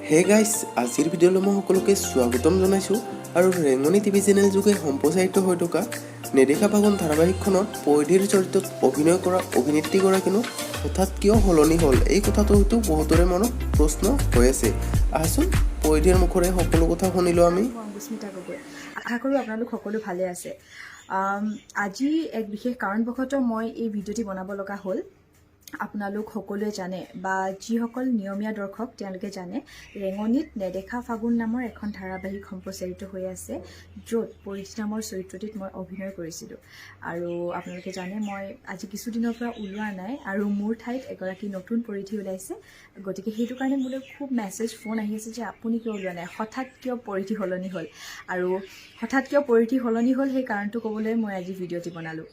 হে গাইছ, আজিৰ ভিডিঅ'লৈ মই সকলোকে স্বাগতম জনাইছোঁ। আৰু ৰেঙনি টিভি চেনেল যোগে সম্প্ৰচাৰিত হৈ থকা নেদেখা ফাগুন ধাৰাবাহিকখনত পৰিধিৰ চৰিত্ৰত অভিনয় কৰা অভিনেত্ৰীগৰাকীনো হঠাৎ কিয় সলনি হ'ল, এই কথাটো হয়তো বহুতৰে মনত প্ৰশ্ন হৈ আছে। আহাচোন, পৰিধিৰ মুখৰে সকলো কথা শুনিলোঁ আমি। মই অংকুস্মিতা গগৈ। আশা কৰোঁ আপোনালোক সকলো ভালে আছে। আজি এক বিশেষ কাৰণবশতঃ মই এই ভিডিঅ'টি বনাব লগা হ'ল। আপোনালোক সকলোৱে জানে বা যিসকল নিয়মীয়া দৰ্শক তেওঁলোকে জানে, ৰেঙনিত নেদেখা ফাগুন নামৰ এখন ধাৰাবাহিক সম্প্ৰচাৰিত হৈ আছে, য'ত পৰিধি নামৰ চৰিত্ৰটিত মই অভিনয় কৰিছিলোঁ। আৰু আপোনালোকে জানে, মই আজি কিছুদিনৰ পৰা ওলোৱা নাই আৰু মোৰ ঠাইত এগৰাকী নতুন পৰিধি ওলাইছে। গতিকে সেইটো কাৰণে মোলৈ খুব মেছেজ, ফোন আহি আছে যে আপুনি কিয় ওলোৱা নাই, হঠাৎ কিয় পৰিধি সলনি হ'ল। আৰু হঠাৎ কিয় পৰিধি সলনি হ'ল, সেই কাৰণটো ক'বলৈ মই আজি ভিডিঅ'টি বনালোঁ।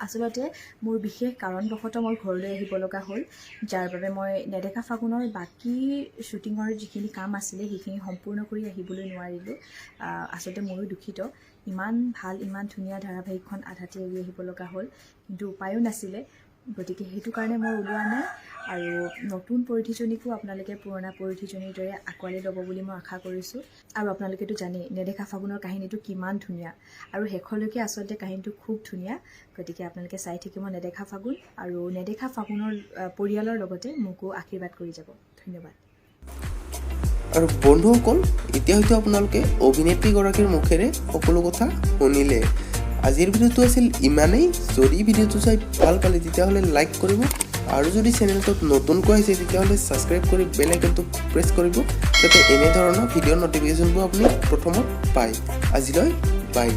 আচলতে মোৰ বিশেষ কাৰণবশতঃ মই ঘৰলৈ আহিব লগা হ'ল, যাৰ বাবে মই নেদেখা ফাগুনৰ বাকী শ্বুটিঙৰ যিখিনি কাম আছিলে, সেইখিনি সম্পূৰ্ণ কৰি আহিবলৈ নোৱাৰিলোঁ। আচলতে ময়ো দুখিত, ইমান ভাল, ইমান ধুনীয়া ধাৰাবাহিকখন আধাতে এৰি আহিব লগা হ'ল। কিন্তু উপায়ো নাছিলে। গতিকে সেইটো কাৰণে মই ওলোৱা নাই আৰু নতুন পৰিধিজনীকো আপোনালোকে পুৰণা পৰিধিজনীৰ দৰে আঁকোৱালি ল'ব বুলি মই আশা কৰিছোঁ। আৰু আপোনালোকেতো জানেই নেদেখা ফাগুনৰ কাহিনীটো কিমান ধুনীয়া আৰু শেষলৈকে আচলতে কাহিনীটো খুব ধুনীয়া। গতিকে আপোনালোকে চাই থাকিব নেদেখা ফাগুন আৰু নেদেখা ফাগুনৰ পৰিয়ালৰ লগতে মোকো আশীৰ্বাদ কৰি যাব। ধন্যবাদ। আৰু বন্ধুসকল, এতিয়া হয়তো আপোনালোকে অভিনেত্ৰীগৰাকীৰ মুখেৰে সকলো কথা শুনিলে। আজিৰ ভিডিঅ'টো আছিল ইমানেই। যদি ভিডিঅ'টো চাই ভাল পালে, তেতিয়াহ'লে লাইক কৰিব আৰু যদি চেনেলটোত নতুনকৈ আহিছে, তেতিয়াহ'লে ছাবস্ক্ৰাইব কৰি বেল আইকনটো প্ৰেছ কৰিব, যাতে এনেধৰণৰ ভিডিঅ' ন'টিফিকেশ্যনবোৰ আপুনি প্ৰথমত পায়। আজিলৈ বাই।